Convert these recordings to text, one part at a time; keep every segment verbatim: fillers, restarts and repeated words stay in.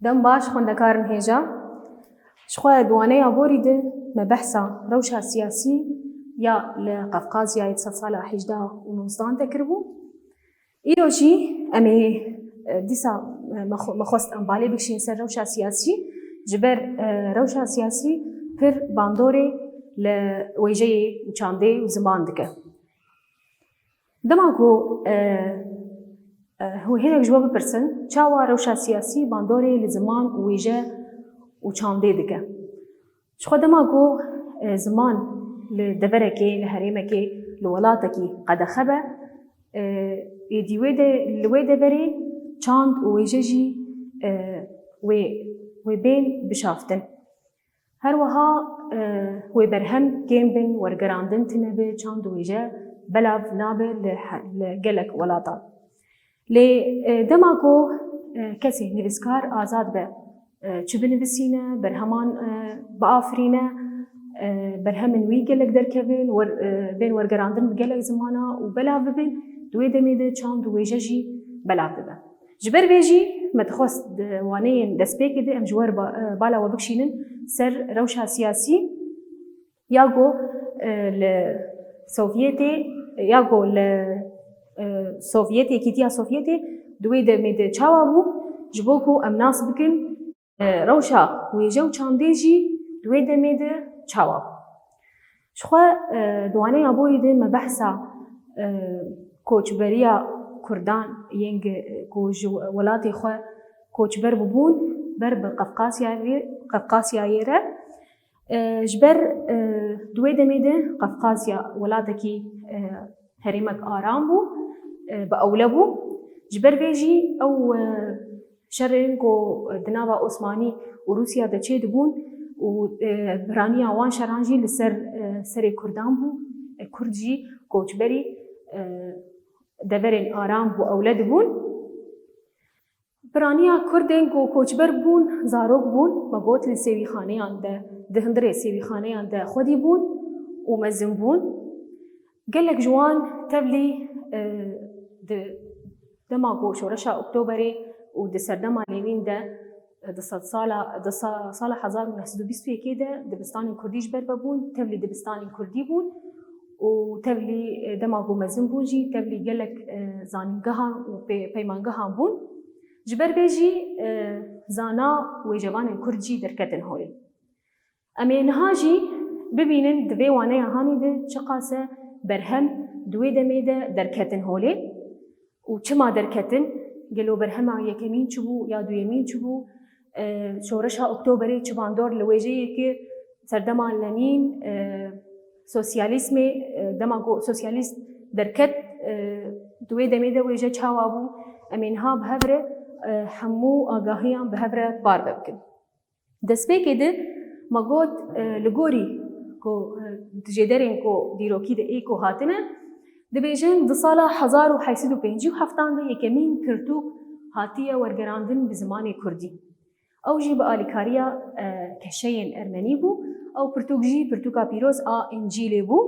Dem baş xwendekarên hêja. Ji xwe di waneya borî de me behsa rewşa siyasî ya li Qefqazyayê di sedsala hejdeh û nozdehan de kiribû. Îro jî em ê, e, dîsa, e, me xwe-, me xwest em balê bikişînin ser rewşa siyasî. Ji ber, e, rewşa siyasî pir bandorê li wêjeyê û çandê û ziman dike. Dema ku, e, e, hûn hinek ji we bipirsin, çawa rewşa siyasî bandorê li ziman û wêje û çandê dike? Ji xwe dema ku, e, ziman li deverekê, li herêmekê, li welatekî qedexe be, e, êdî wê de, li wê deverê çand û wêje jî, e, wê, wê bên bişaftin. Her wiha, e, wê berhem kêm bin, wergerandin tune be, çand û wêje belav nabe li he-, li gelek welatan. Lê, e, dema ku, e, kesê nivîskar azad be, e, çi binivîsîne, berheman, e, biafirîne, e, berhemên wî gelek derkevin, wer-, e, bên wergerandin bi gelek zimana û belav bibin, di wê demê de çand û wêje jî belav dibe. Ji ber vê jî me dixwest di waneyên destpêkê de em ji we re ba-, e, bala we bikişînin ser rewşa siyasî ya ku, e, li Sovyetê, ya ku li, e, Sovyetê, Yekîtiya Sovyetê di wê demê de çawa bû, ji bo ku em nas bikin, e, rewşa wêje û çandê jî di wê demê de çawa bû. Ji xwe, e, di waneya borî de me behsa, e, koçberiya Kurdan yên, e, ku ji welatê xwe koçber bûbûn ber bi Qefqasyayê, Qefqasyayê re. E, ji ber, e, di wê demê de Qefqasya welatekî, e, herêmek aram bû, e, bi ewle bû. Ji ber vê jî ew, e, şerên ku di nava Osmanî û Rûsya de çêdibûn û, e, piraniya wan şeran jî li ser, e, serê Kurdan bû. E, Kurd jî koçberî, e, deverên aram bû ewle dibûn. Piraniya Kurdên ku koçber bûn, zarok bûn, me got li sêwîxaneyan de, di hundirê sêwîxaneyan de xwedî bûn û mezin bûn. Gelek ji wan tevlî, e, di dema ku şoreşa Oktoberê û di serdema Lênîn de, e, di sedsala, di sa-, sala hezar û neh sed û bîst û yekê de dibistanên Kurdî ji ber ve bûn, tevlî dibistanên Kurdî bûn û tevlî, e, dema ku mezin bûn jî tevlî gelek, e, zanîngehan û pê-, peymangehan bûn. Ji ber vê jî, e, zana wêjevanên Kurd jî derketin holê. Em ê niha jî bibînin di vê waneya hanî de çiqas e berhem di wê demê de derketin holê û çima derketin? Gelo berhema yekemîn çi bû ya duyemîn çi bû? E, şoreşa Oktoberê çi bandor li wêjeyê kir? Serdema Lenîn, e, sosyalîzmê, e, dema ku sosyalîst derket, e, di wê demê de wêje çawa bû? Em ê niha bi hev re, e, hemû agahiyan bi hev re parve bikin. Destpêkê de me got, e, li gorî ku, e, di jêderên ku dîrokî de ê ku hatine, dibêjin di sala hezar û heyt sed û pêncî û heftan de yekemîn pirtûk hatiye wergerandin bi zimanê kurdî. Ew jî bi alîkariya, e, keşeyên ermenî bû. Ew pirtûk jî pirtûka pîroz a Încîlê bû.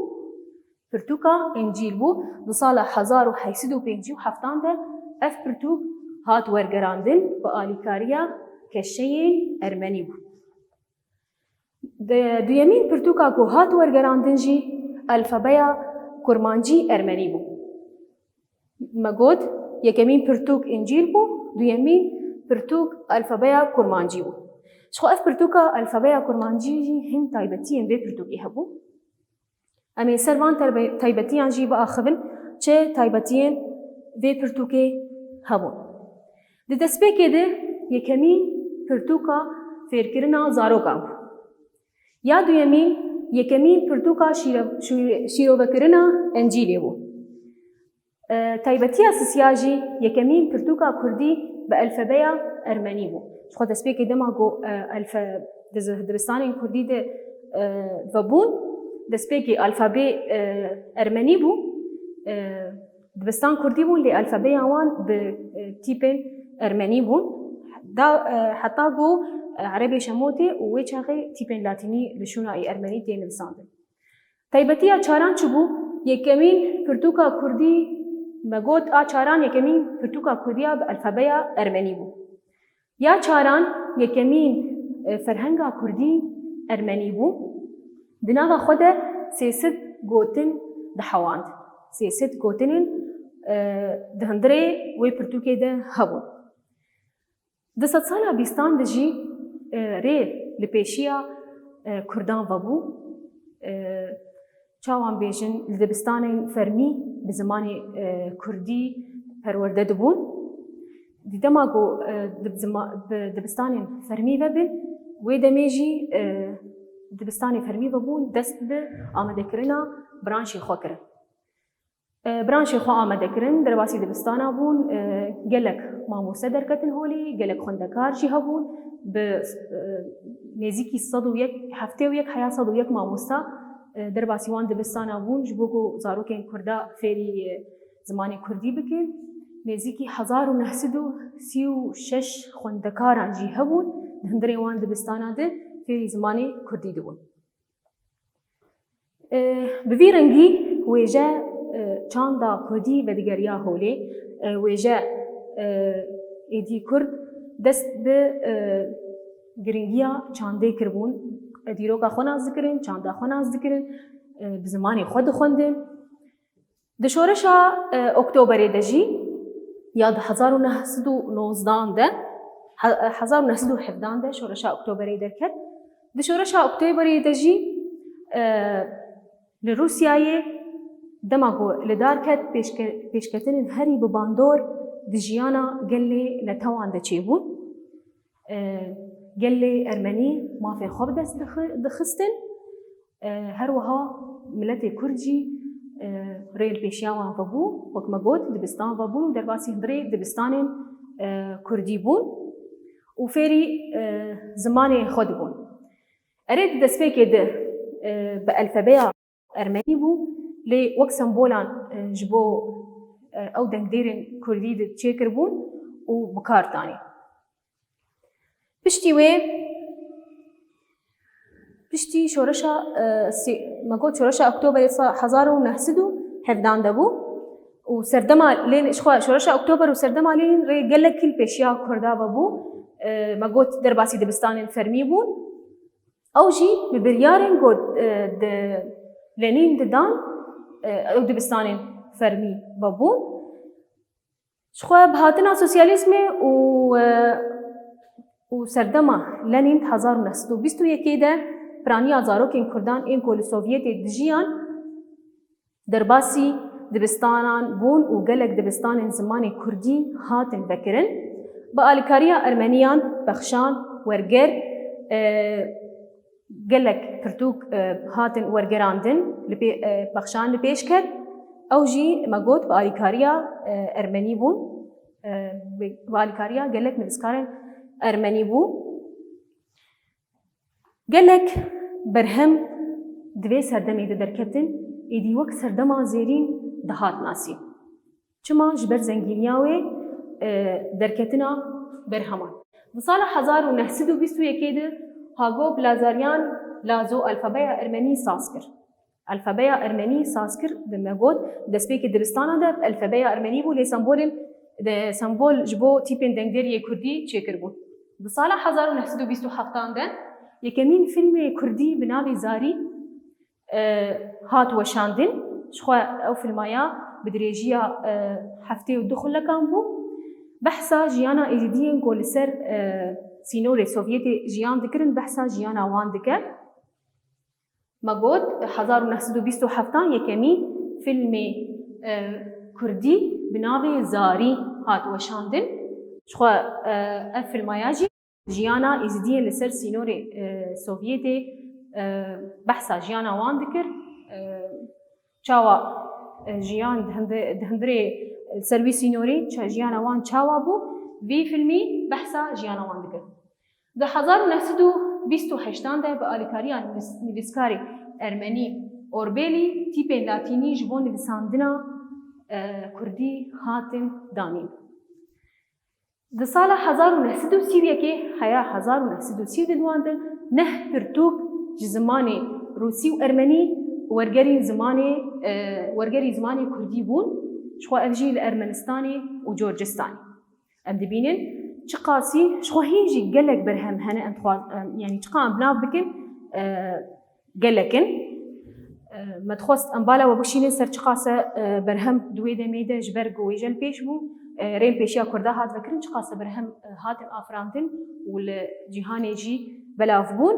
Pirtûka Încîl bû. Di sala hezar û heyt sed û pêncî û heftan de ev pirtûk hat wergerandin, bi alîkariya keşeyên ermenî bû. Di duyemîn pirtûka ku hat wergerandin jî alfabeya kurmancî ermenî bû. Me got, yekemîn pirtûk Încîl bû, duyemîn pirtûk alfabeya kurmancî bû. Ji xwe ev pirtûka alfabeya kurmancî jî hin taybetiyên vê pirtûkê hebû. Em ê ser van terbe-, taybetiyan jî biaxivin, çi taybetiyên vê pirtûkê hebûn. Di destpêkê de yekemîn pirtûka fêrkirina zarokan bû. Ya duyemîn, yekemîn pirtûka şîre-, şîre-, şîrovekirina Encîlê bû. E, taybetiya sisiya jî yekemîn pirtûka kurdî bi elfebeya ermenî bû. Ji xwe destpêkê dema ku, e, elfe-, diz-, dibistanên kurdî de, e, vebûn, destpêkê alfabê, e, ermenî bû. E, dibistan kurdî bûn, lê alfabeya wan bi, e, tîpên ermenî bûn. Da, e, heta ku, e, erebê şemotê û wê çaxê tîpên latînî li şûna ê ermenî tê nivisandin. Taybetiya çaran çi bû? Yekemîn pirtûka kurdî, me got a çaran yekemîn pirtûka kurdî ya bi alfabeya ermenî bû. Ya Çaran yekemîn, e, ferhenga kurdî ermenî bû. Di nava xwe de sê sed gotin dihewand. Sê sed gotinên, e, di hundirê wê pirtûkê de hebûn. Di sedsala bîstan de jî, e, rê li pêşiya, e, kurdan vebû. E, çawan bêjin, li dibistanên fermî bi zimanê, e, kurdî perwerde dibûn. Di dema ku, e, dib-, zima-, bi dibistanên fermî vebin, wê demê jî, e, dibistanê fermî vebûn, dest bi amadekirina branşê xwe kirin. E, branşê xwe amade kirin, derbasî dibistana bûn, e, gelek mamoste derketin holê, gelek xwendekar jî hebûn, bi, e, nêzîkî sed û yek, heftê û yek heya sed û yek mamosta, e, derbasî wan dibistana bûn, ji bo ku zarokên kurda fêrî, e, zimanê kurdî bikin. Nêzîkî hezar û neh sed û sî û şeş xwendekaran jî hebûn, di hundirê wan dibistana de fêrî zimanê kurdî dibûn. E, bi vî rengî wêje, e, çanda kurdî vedigeriya holê, e, wêje, e, êdî kurd dest bi, e, giringiya çandê kiribûn, e, dîroka xwe nas dikirin, çanda xwe nas dikirin, e, bi zimanê xwe dixwendin. Di şoreşa, e, Oktoberê de jî ya di hezar û neh sed û nozdan de, he-, hezar û neh sed û hevdan de şoreşa Oktoberê derket. Di şoreşa Oktoberê de jî, e, li Rûsyayê dema ku li dar ket pêşke-, pêşketinên herî bi bandor di jiyana gelê netewan de çêbûn. E, gelê ermenî mafê xwe bi dest dixi-, dixistin. E, her wiha miletê kurd jî, e, rê li pêşiya wan vebû, wek me got, dibistan vebûn û derbasî hundirê dibistanên, e, kurdî bûn û fêrî, e, zimanê xwe dibûn. Erê di destpêkê de, e, bi elfebeya ermenî bû, lê wek sembolan, e, ji bo, e, ew dengdêrên kurdî di çêkiribûn û bi kar danî. Piştî wê, piştî şoreşa, e, sê-, me got şoreşa Oktoberê sa-, hezar û neh sed û hevdan de bû û serdema Lênin, ji xwe şoreşa Oktober û serdema Lênin rê gelekî li pêşiya kurda vebû, e, me got derbasî dibistanên fermî bûn. Ew jî bi biryarên ku, e, di Lenîn didan, e, ew dibistanên fermî vebûn. Ji xwe bi hatina sosyalîzmê û, e, û serdema Lenîn di hezar û neh sed û bîst û yekê de piraniya zarokên kurdan ên ku li Sovyetê dijiyan, derbasî dibistanan bûn û gelek dibistanên zimanê kurdî hatin vekirin. Bi alîkariya ermeniyan pexşan, werger, e, gelek pirtûk, e, hatin wergerandin, li pê-, e, pexşan li pêş ket. Ew jî me got bi alîkariya, e, ermenî bûn, e, bi, bi alîkariya gelek nivîskarên ermenî bû. Gelek berhem di vê serdemê de derketin, êdî wek serdema zêrîn dihat nasîn. Çima? Ji ber zengîniya wê, e, derketina berheman. Di sala hezar û neh sed û bîst û yekê de Hagop Lazaryan Lazo alfabeya ermenî saz kir. Alfabeya ermenî saz kir, di me got, destpêkê dibistana de alfabeya ermenî bû, lê sembolên, de, sembol ji bo tîpên dengdêriyê kurdî çêkiribûn. Di sala hezar û neh sed û bîst û heftan de yekemîn fîlmê kurdî bi navê Zarî, e, hat weşandin. Ji xwe ew fîlma ya bi dirêjiya, e, heftê û du xulekan bû. Behsa jiyana Êzidiyên ku li ser, e, sînorê Sovyetê jiyan dikirin, behsa jiyana wan dike. Me got, hezar û neh sed û bîst û heftan yekemîn fîlmê, e, kurdî bi navê Zarî hat weşandin. Ji xwe, e, ev fîlma ya jî jiyana Êzidiyên li ser sînorê, e, Sovyetê, e, behsa jiyana wan dikir. E, çawa, e, jiyan di hinde-, di hundirê, e, li ser wî sînorê ça-, jiyana wan çawa bû? Vî fîlmî behsa jiyana wan dikir. Di hezar û neh sed û bîst û heştan de bi alîkariya nivîs-, nivîskarê ermenî Orbelî tîpên latînî ji bo nivîsandina, e, kurdî hatin danîn. Di sala hezar û neh sed û sî û yekê heya hezar û neh sed û sî û duan de neh pirtûk ji zimanê rûsî û ermenî wergerî zimanê, e, wergerî zimanê kurdî bûn. Ji xwe ev jî li Ermenistanê û Corcistanê. Em dibînin çiqasî ji xwe hîn jî gelek berhem hene, em dixwaz-, em, yanî çiqa em bi nav bikin, e, gelek in. E, me dixwest em bala we bikişînin ser çiqase, e, berhem di wê demê de ji ber ku wêje li pêş bû, e, rê li pêşiya Kurda hat vekirin, çiqase berhem, e, hatin afirandin û li cîhanê jî belav bûn.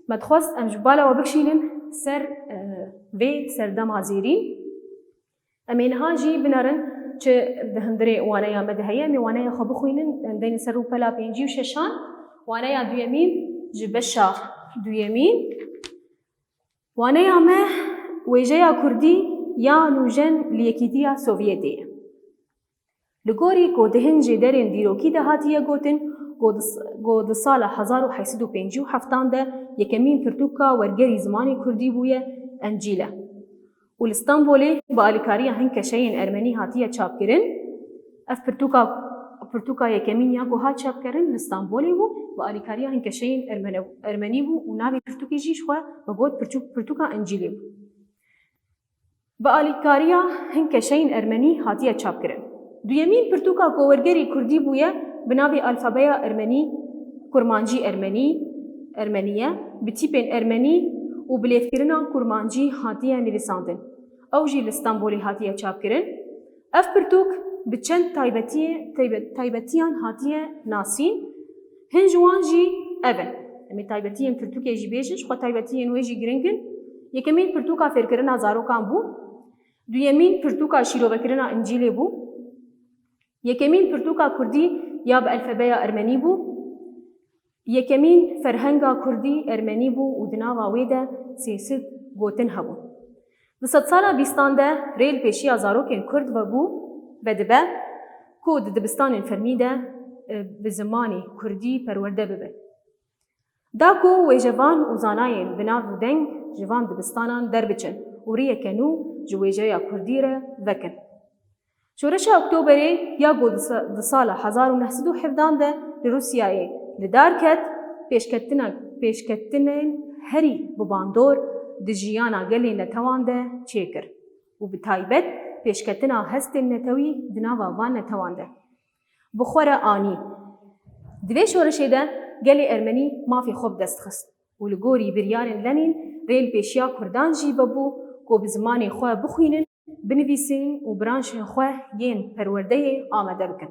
Me dixwest em ji bala we bikişînin ser, e, vê serdema zêrîn. Em ê niha jî binerin, çi di hundirê waneya me de heye, em ê waneya xwe bixwînin, em deynin ser rûpela pêncî û şeşan. Waneya duyemîn ji beşa duyemîn. Waneya me wêjeya kurdî ya nûjen li Yekîtiya Sovyetê ye. Li gorî ku di hin jêderên dîrokî de hatiye gotin, ku di s-, ku di sala hezar û heşt sed û pêncî û heftan de yekemîn pirtûka wergerî zimanê kurdî bûye Encîl e. Û li Stenbolê bi alîkariya hin keşeyên ermenî hatiye çapkirin. Ev pirtûka, pirtûka yekemîn ya ku hat çapkirin li Stenbolê bû, bi alîkariya hin keşeyên ermene-, ermenî bû û navê pirtûkê jî ji xwe bi got pirtûk-, pirtûka Encîlê bû. Bi alîkariya hin keşeyên ermenî hatiye çapkirin. Duyemîn pirtûka ku wergerî kurdî bûye bi navê alfabeya ermenî, kurmancî ermenî, ermenî ye, bi tîpên ermenî û bi lêvkirina kurmancî hatiye nivîsandin. Ew jî li Stenbolê hatiye çapkirin. Ev pirtûk bi çend taybetiyê-, taybe-, taybetiyan hatiye nasîn. Hin ji wan jî ev in. Em ê taybetiyên pirtûkê jî bêjin, ji xwe taybetiyên wê jî giring in. Yekemîn pirtûka fêrkirina zarokan bû. Duyemîn pirtûka şîrovekirina Încîlê bû. Yekemîn pirtûka kurdî ya bi alfabeya ermenî bû. Yekemîn ferhenga kurdî ermenî bû û di nava wê de sê sed gotin hebûn. Di sedsala bîstan de rê li pêşiya zarokên kurd vebû, vedibe ku di dibistanên fermî de, e, bi zimanê kurdî perwerde bibe. Da ku wêjevan û zanayên bi nav û deng ji van dibistanan derbiçin û riyeke nû ji wêjeya kurdî re vekin. Şoreşa Oktoberê ya ku di sa-, di sala hezar û neh sed û hevdan de li Rûsyayê li dar ket, pêşketina-, pêşketinên herî bi bandor di jiyana gelê netewan de çêkir û bi taybet pêşketina hestên netewî di nava van netewan de bi xwe re anî. Di vê şoreşê de gelê ermenî mafê xwe bi dest xist û li gorî biryarên Lenîn rê li pêşiya kurdan jî vebû ku bi zimanê xwe bixwînin, binivîsin û branşên xwe yên perwerdeyê amade bikin.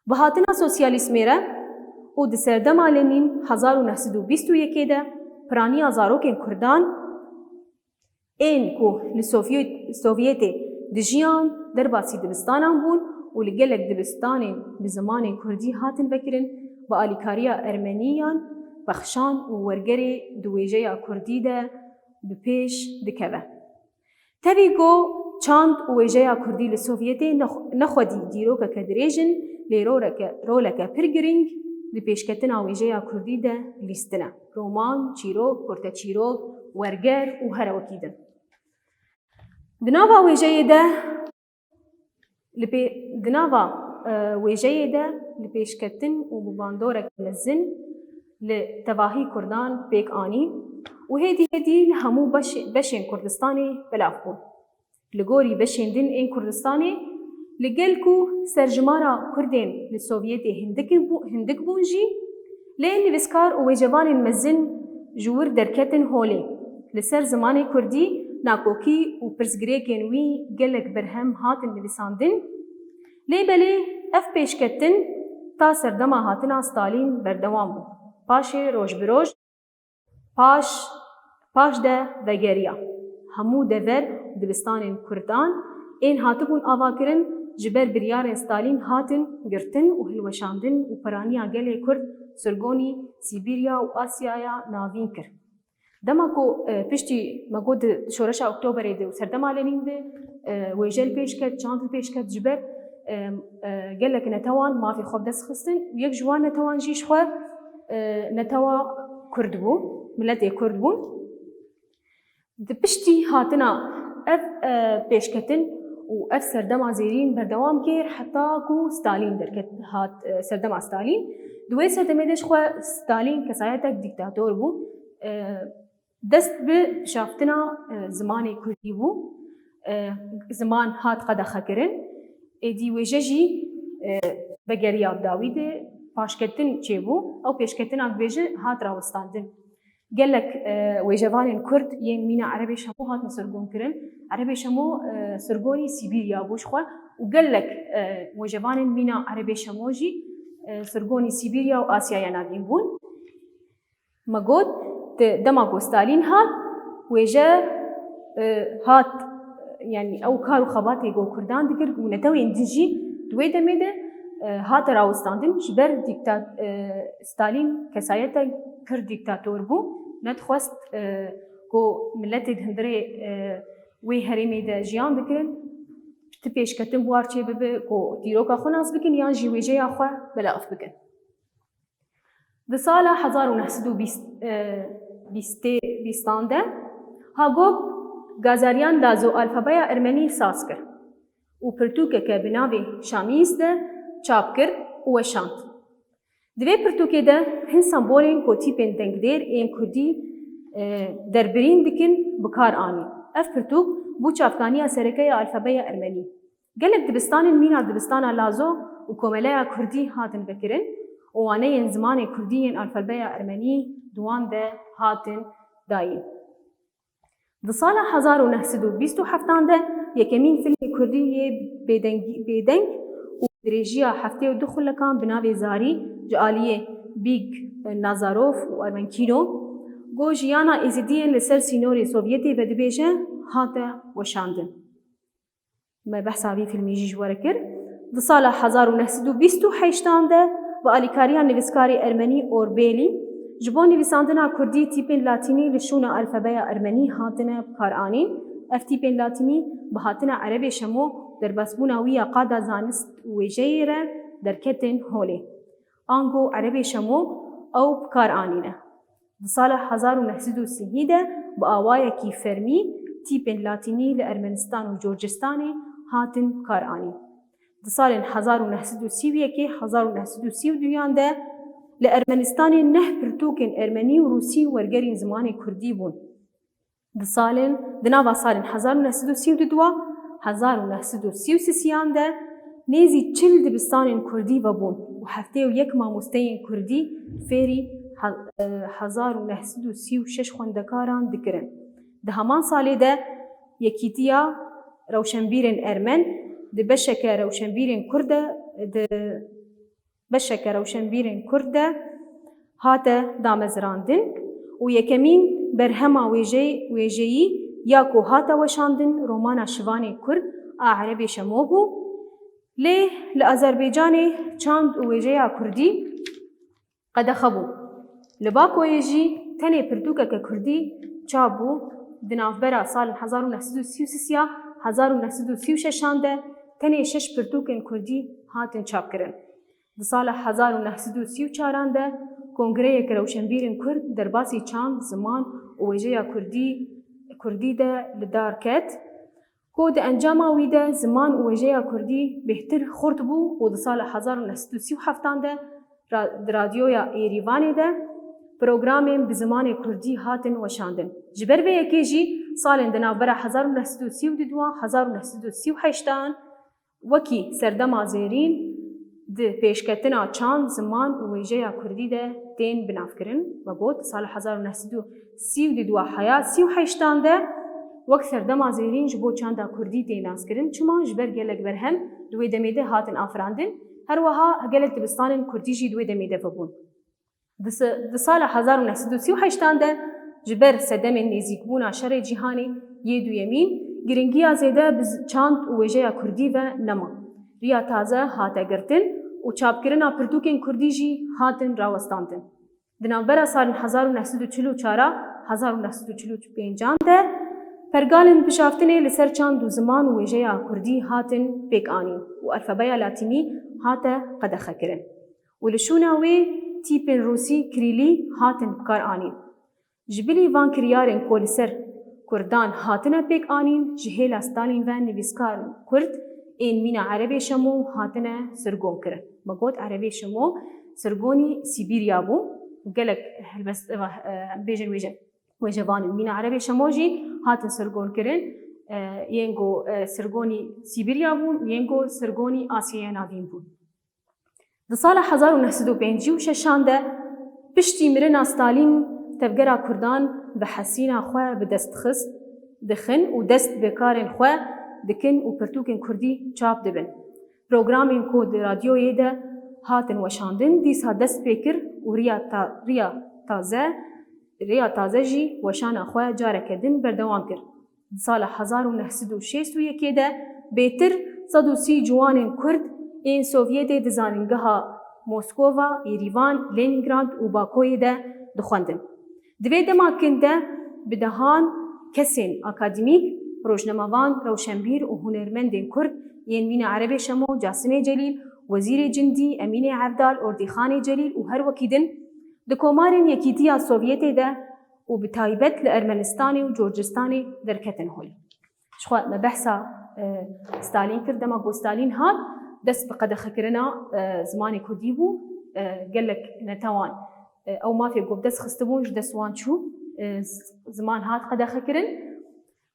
Bi hatina sosyalîzmê re û di serdema Lenîn hezar û neh sed û bîst û yekê de piraniya zarokên kurdan ên ku li Sovyet-, Sovyetê dijiyan derbasî dibistanan bûn û li gelek dibistanên bi zimanê kurdî hatin vekirin, bi alîkariya ermeniyan pexşan û wergerê di wêjeya kurdî de bi pêş dikeve. Tevî ku çand û wêjeya kurdî li Sovyetê nexw-, nexwedî dîrokeke dirêj in, lê roleke, roleke pir girîng li pêşketina wêjeya kurdî de lîstine. Roman, çîrok, kurteçîrok, werger û herewekî din. Di nava wêjeyê de li pê-, di nava, e, wêjeyê de li pêşketin û bi bandorek mezin li tevahî kurdan pêk anî û hêdî hêdî li hemû beş-, beşên Kurdistanê belav bû. Li gorî beşên din ên Kurdistanê, li gel ku serjimara Kurdên li Sovyetê hindik bû-, hindik bûn jî, lê nivîskar û wêcevanên mezin ji wir derketin holê. Li ser zimanê Kurdî nakokî û pirsgirêkên wî gelek berhem hatin nivîsandin. Lê belê ev pêşketin ta serdema hatina Stalîn berdewam bû. Paşê roj bi roj, paş, paş de vegeriya. Hemû dever dibistanên Kurdan ên hatibûn avakirin ji ber biryarên Stalîn hatin girtin û hilweşandin û piraniya gelê Kurd sirgonî Sîbîrya û Asyaya Navîn kir. Dema ku, e, piştî me got di Şoreşa Oktoberê de û serdema Lenîn de, e, wêje li pêş ket, çand li pêş ket ji ber, e, e, gelek netewan mafê xwe bi dest xistin û yek ji wan netewan jî ji xwe, e, netewa Kurd bû, miletê Kurd bûn. Di piştî hatina ev, e, pêşketin û ev serdema zêrîn berdewam kir heta ku Stalîn derket, hat, e, serdema Stalîn. Di wê serdemê de ji xwe Stalîn kesayetek dîktator bû. E, dest bi şaftina, e, zimanê kurdî bû. E, ziman hat qedexekirin. Êdî wêje jî, e, vegeriya bi dawî de paşketin çêbû. Ew pêşketina dibêje hat rawestandin. Gelek, e, wêjevanên Kurd yên mîna Erebê Şemo hatin sirgûnkirin. Erebê Şemo, e, sirgonî Sîbîrya bû ji xwe û gelek, e, wêjevanên mîna Erebê Şemo jî, e, sirgonî Sîbîrya û Asyaya Navîn bûn. Me got, di dema ku Stalîn hat, wêje, e, hat, yanî ew kar û xebatê ku Kurdan dikir û netewên din jî di wê demê de, e, hate rawestandin, ji ber dîkta-, e, Stalîn kesayeta pir dîktator bû, nedixwest, e, ku miletê di hundirê, e, wê herêmê de jiyan dikirin, ti pêşketin bi war çê bibe ku dîroka xwe nas bikin yan jî wêjeya xwe belav bikin. Di sala hezar û neh sed û bîst, e, bîstê, bîstan de Hagop Gazaryan Lazo alfabeya ermenî saz kir û pirtûkeke bi navê Şamîs de çap kir û weşand. Di vê pirtûkê de hin sembolên ku tîpên dengdêr ên kurdî, e, derbirîn dikin bi kar anî. Ev pirtûk bû çavkaniya sereke ya alfabeya ermenî. Gelek dibistanên mîna dibistana Lazo û komeleya kurdî hatin vekirin û waneyên zimanê kurdî yên alfabeya ermenî di wan de hatin dayîn. Di sala hezar û neh sed û bîst û heftan de yekemîn fîlmê kurdî yê bêdengî-, bêdeng û dirêjiya heftê û du xulekan bi navê Zarî ji aliyê Bîg Nazarov û Armenkîno, ku jiyana Êzidiyên li ser sînorê Sovyetê vedibêje, hate weşandin. Me behsa vî fîlmî jî ji we re kir. Di sala hezar û neh sed û bîst û heştan de bi alîkariya nivîskarê ermenî Orbêlî ji bo nivîsandina kurdî tîpên latînî li şûna alfabeya ermenî hatine bikaranîn. Ev tîpên latînî bi hatina Erebê Şemo derbasbûna wî ya qada zanist û wêjeyê re derketin holê. Ango Erebê Şemo ew bikar anîne. Di sala hezar û neh sed û sî de bi awayekî fermî tîpên latînî li Ermenistan û Gurcistanê hatin bikaranîn. Di salên hezar û neh sed û sî û yekê, hezar û neh sed û sî û duyan de li Ermenistanê neh pirtûkên ermenî û rûsî wergerîn zimanê kurdî bûn. Di salên, di nava salên hezar û neh sed û sî û du, hezar û neh sed û sî û sê de nêzî çil dibistanên kurdî vebûn û heftê û yek mamosteyên kurdî fêrî he-, e, hezar û neh sed û sî û şeş xwendekaran dikirin. Di heman salê de Yekîtiya Rewşenbîrên Ermen di beşeke rewşenbîrên kurd de, di beşeke rewşenbîrên kurd de hate damezrandin û yekemîn berhema wêjey-, wêjeyî ya ku hate weşandin romana Şivanê Kurd a Erebê Şemo bû. Lê li Azerbaycanê çand û wêjeya kurdî qedexe bû. Li Bakoyê jî tenê pirtûkeke kurdî çap bû. Di navbera salên hezar û neh sed û sî û sê ya hezar û neh sed û sî û şeşan de tenê şeş pirtûkên kurdî hatin çapkirin. Di sala hezar û neh sed û sî û çaran de kongreyek rewşenbîrên kurd derbasî çand, ziman û wêjeya kurdî, kurdî de li dar ket. Ku di encama wî de ziman û wêjeya kurdî bêhtir xurt bû û di sala hezar û neh sed û sî û heftan de ra-, di radyoya Êrîvanê de programên bi zimanê kurdî hatin weşandin. Ji ber vê yekê jî salên di navbera hezar û neh sed û sî û du, hezar û neh sed û sî û heştan wekî serdema zêrîn di pêşketina çand, ziman û wêjeya kurdî de tên binavkirin. Me got, sala hezar û neh sed û sî û du heya sî û heştan de wek serdema zêrîn ji bo çanda kurdî tê naskirin. Çima? Ji ber gelek berhem di wê demê de hatin afirandin. Her wiha gelek dibistanên kurdî jî di wê demê de vebûn. Di se-, di sala hezar û neh sed û sî û heştan de ji ber sedemên nêzîkbûna Şerê Cîhanê yê Duyemîn, giringiya zêde bi z-, çand û wêjeya kurdî ve nema. Riya taze hate girtin û çapkirina pirtûkên kurdî jî hatin rawestandin. Di navbera salên hezar û neh sed û çil û çar a hezar û neh sed û çil û pêncan de pergalên bişaftinê li ser çand û ziman û wêjeya kurdî hatin pêk anîn û alfabeya latînî hate qedexekirin. Û li şûna wê tîpên rûsî kirîlî hatin bikar anîn. Ji bilî van kiryarên ku li ser kurdan hatine pêk anîn, ji hêla Stalîn ve nivîskar kurd ên mîna Erebê Şemo hatine sirgon kirin. Me got Erebê Şemo sirgonî Sîbîrya bû. Gelek helbest, e, em bêjin wêje-, wêjevanên mîna Erebê Şemo jî hatin sirgon kirin. E, yên ku, e, sirgonî Sîbîrya bûn, yên ku sirgonî Asyaya Navîn bûn. Di sala hezar û neh sed û pêncî û şeşan de piştî mirina Stalîn tevgera Kurdan bi hesîna xwe bi dest xist, dixin û dest bi karên xwe dikin û pirtûkên Kurdî çap dibin. Programên ku di radyoyê de hatin weşandin dîsa dest pê kir û riya ta-, riya taze, riya taze jî weşana xwe careke din berdewam kir. Di sala hezar û neh sed û şêst û yekê de bêtir sed û sî ciwanên Kurd ên Sovyetê di zanîngeha Moskova, Yêrîvan, Lenîngrad û Bakoyê de dixwendin. Di vê dema kin de bi dehan kesên akademîk, rojnamevan, rewşenbîr û hunermendên Kurd yên mîna Erebê Şemo, Casimê Celîl, Wezîrê Cindî, Emînê Evdal, Ordîxanê Celîl û her wekî din di komarên Yekîtiya Sovyetê de û bi taybet li Ermenistanê û Gurcistanê derketin holê. Jixwe me behsa, e, Stalîn kir, dema ku Stalîn hat, dest bi qedexekirina, e, zimanê Kurdî bû, e, gelek netewan, e, ew mafê ku bi dest xistibûn ji dest wan çû, e, z-, ziman hat qedexekirin.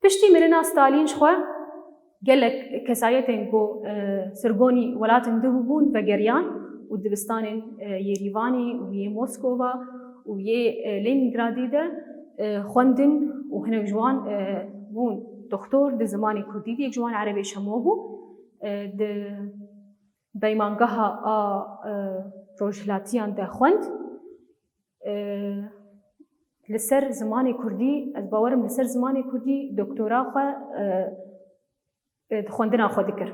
Piştî mirina Stalîn jixwe gelek kesayetên ku, e, sirgonî welatin dibûbûn vegeriyan û dibistanên, e, yê Rîvanê û yê Moskova û yê, e, Lenîngradê de, e, xwendin û hinek ji wan, e, bûn doktor di zimanê Kurdî de, yek ji wan Erebê Şemo bû, e, di peymangeha a, e, rojhilatiyan de xwend. E, li ser zimanê Kurdî, ez bawerim li ser zimanê Kurdî doktora xwe, e, e, di xwendina xwe dikir.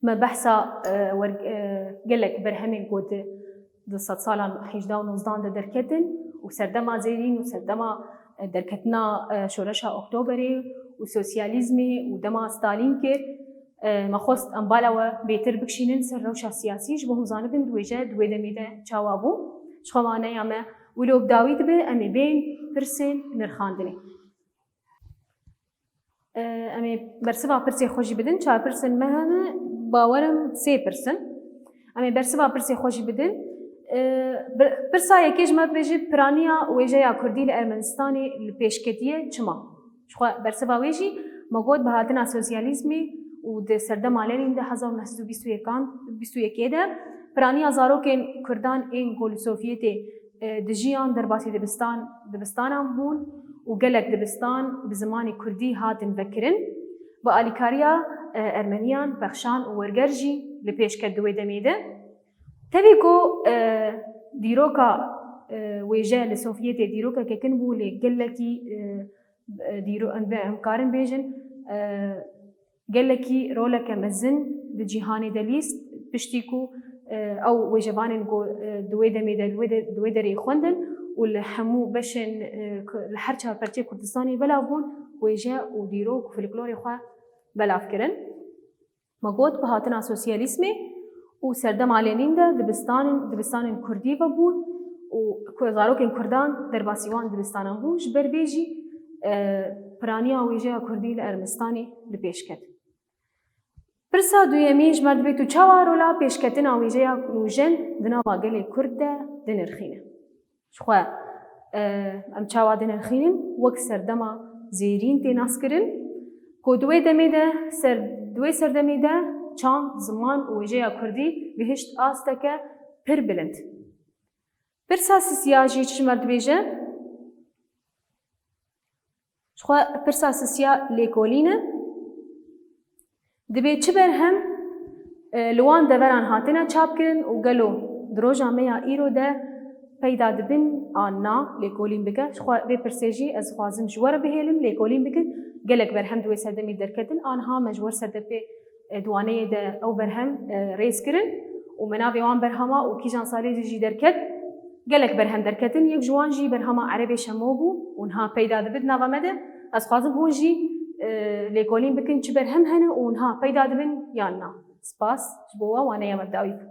Me behsa, e, wer-, e, gelek berhemên ku di, di sedsalan hejda û nozdan de derketin û serdema zêrîn û serdema, e, derketina, e, Şoreşa Oktoberê û sosyalîzmê û dema Stalîn kir, e, me xwest em bala we bêtir bikişînin ser rewşa siyasî, ji bo hûn zanibin di wêje, di wê demê de çawa bû. Ji xwe waneya me wilo bi dawî dibe, em ê bên pirsên nirxandinê. E, em ê bersiva pirsê xwe jî bidin. Çar pirsên me hene, bawerim sê pirs in. Em ê bersiva pirsê xwe jî bidin. E, bi-, pirsa yekê ji me bêjî, piraniya wêjeya Kurdî li Ermenistanê li pêş ketiye, çima? Jixwe bersiva wê jî me got, bi hatina sosyalîzmê û di serdema Lenîn de hezar û neh sed û bîst û yekan, bîst û yekê de piraniya zarokên Kurdan ên ku li Sovyetê, e, dijiyan derbasî dibistan, dibistanan bûn û gelek dibistan bi zimanê Kurdî hatin vekirin. Bi alîkariya, e, Ermeniyan, pexşan û werger jî li pêş ket di wê demê de. Tevî ku, e, dîroka, e, wêje li Sovyetê dîrokeke kin bû, lê gelekî, e, e, dîro-, em, em karin bêjin, e, gelekî roleke mezin di cîhanê de lîst, piştî ku, e, ew wêjevanên ku, e, di wê demê de, di wê de, di wê derê xwendin û li hemû beşên, e, ku li her çar perçeyê Kurdistanê belav bûn, wêje û dîrok û folklorê xwe belav kirin. Me got, bi hatina sosyalîzmê û serdema Lenîn de dibistanên, dibistanên Kurdî vebûn û ku zarokên Kurdan derbasî wan dibistanan bûn. Ji ber vê jî, e, piraniya wêjeya Kurdî li Ermenistanê li pêş ket. Pirsa duyemî ji me re dibê, tu çawa rola pêşketina wêjeya nûjen di nava gelê Kurd de dinirxîne? Jixwe, e, em çawa dinirxînin, wek serdema zêrîn tê naskirin, ku di wê demê de ser, di wê serdemê de çand, ziman û wêjeya Kurdî gihişt asteke pir bilind. Pirsa sisiya jî çi ji me re dibêje? Jixwe pirsa sisiya lêkolîn e. Dibê çi berhem, e, li wan deveran hatine çapkirin û gelo di roja me ya îro de peyda dibin an na, lêkolîn bike? Jixwe vê pirsê jî ez dixwazim ji we re bihêlim, lêkolîn bikin. Gelek berhem di wê serdemê derketin, aniha me ji we re ser depê, e, di waneyê de ew berhem, e, rêz kirin û me navê wan berhema û kîjan salê de jî derket, gelek berhem derketin. Yek ji wan jî berhema Erebê Şemo bû û niha peyda dibe di nava me de. Ez dixwazim hûn jî, e, lêkolîn bikin çi berhem hene û niha peyda dibin yan na. Spas ji bo we, waneya me bi dawî bû.